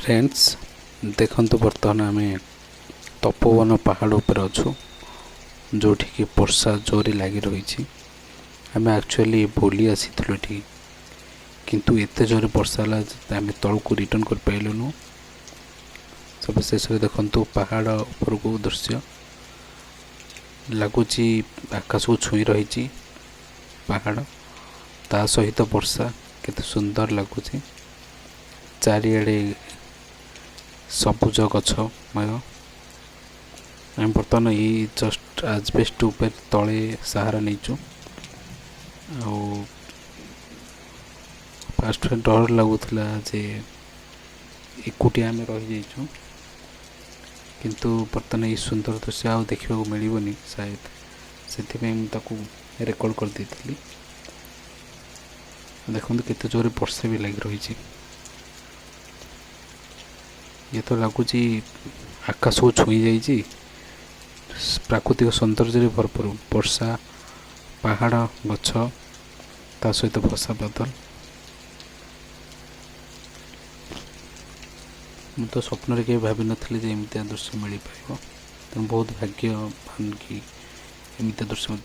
Friends, ଦେଖନ୍ତୁ, ବର୍ତ୍ତମାନ ଆମେ ତପୋବନ ପାହାଡ଼ ଉପରେ ଅଛୁ, ଯେଉଁଠିକି ବର୍ଷା ଜୋରେ ଲାଗି ରହିଛି। ଆମେ ଆକ୍ଚୁଆଲି ବୁଲି ଆସିଥିଲୁ ଏଠି, କିନ୍ତୁ ଏତେ ଜୋରେ ବର୍ଷା ହେଲା ଯେ ଆମେ ତଳକୁ ରିଟର୍ଣ୍ଣ କରିପାରିଲୁନୁ। ସବୁ ଶେଷରେ ଦେଖନ୍ତୁ ପାହାଡ଼ ଉପରକୁ ଦୃଶ୍ୟ ଲାଗୁଛି, ଆକାଶକୁ ଛୁଇଁ ରହିଛି ପାହାଡ଼, ତା ସହିତ ବର୍ଷା କେତେ ସୁନ୍ଦର ଲାଗୁଛି। ଚାରିଆଡ଼େ ସବୁଜ ଗଛମୟ। ଆମେ ବର୍ତ୍ତମାନ ଏଇ ଜଷ୍ଟ ଆଜବେଷ୍ଟ ଉପରେ ତଳେ ସାହାରା ନେଇଛୁ। ଆଉ ଫାଷ୍ଟ ଡର ଲାଗୁଥିଲା ଯେ ଏକୁଟିଆ ଆମେ ରହିଯାଇଛୁ, କିନ୍ତୁ ବର୍ତ୍ତମାନ ଏଇ ସୁନ୍ଦର ଦୃଶ୍ୟ ଆଉ ଦେଖିବାକୁ ମିଳିବନି ସାୟଦ, ସେଥିପାଇଁ ମୁଁ ତାକୁ ରେକର୍ଡ଼ କରିଦେଇଥିଲି। ଦେଖନ୍ତୁ, କେତେ ଜୋରେ ବର୍ଷା ବି ଲାଗି ରହିଛି। ଇଏ ତ ଲାଗୁଛି ଆକାଶକୁ ଛୁଇଁ ଯାଇଛି। ପ୍ରାକୃତିକ ସୌନ୍ଦର୍ଯ୍ୟରେ ଭରପୁର ବର୍ଷା, ପାହାଡ଼, ଗଛ, ତା ସହିତ ଭସା ବାଦଲ। ମୁଁ ତ ସ୍ୱପ୍ନରେ କେବେ ଭାବିନଥିଲି ଯେ ଏମିତିଆ ଦୃଶ୍ୟ ମିଳିପାରିବ। ତେଣୁ ବହୁତ ଭାଗ୍ୟବାନ କି ଏମିତିଆ ଦୃଶ୍ୟ ମୋତେ